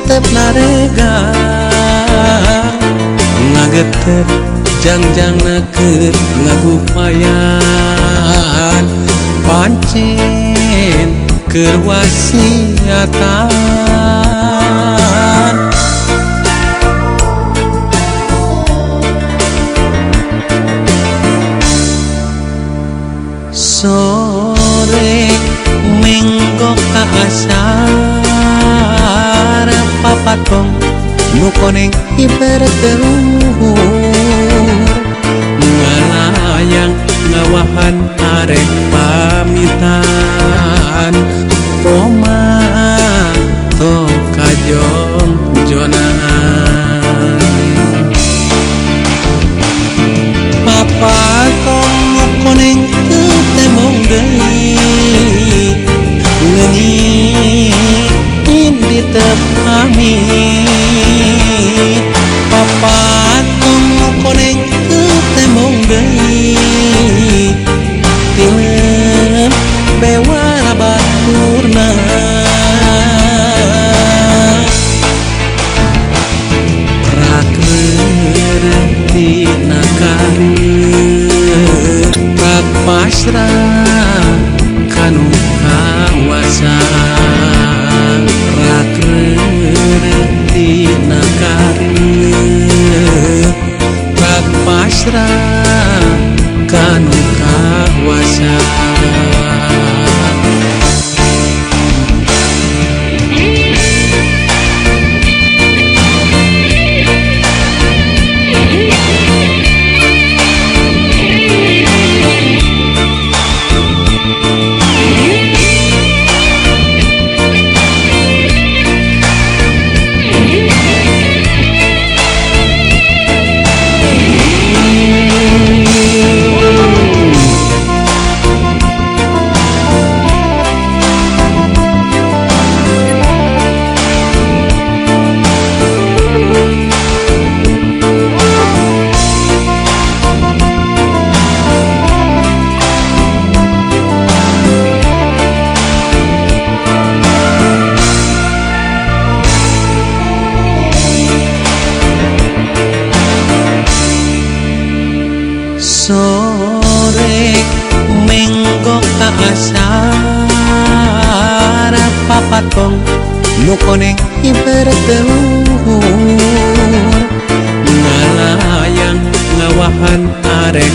tetep narega ngageter jangjangna keur ngagupayan pancen keur wasiatan. Sore menggok ka asar papatong nu koneng hiber teluhur ngalayang ngawahan arek pamitan koma tong kajong-jonan papatong nu koneng teu tembong deui leungit indi teu pamit papatong nu koneng teu tembong deui tilem bewara baturna rak reureuh tina karir rak pasrah kanu kawasa rak reureuh tina karir rak pasrah kanu kawasa. Sore menggok ka asar papatong nu koneng hiber teluhur ngalayang ngawahan arek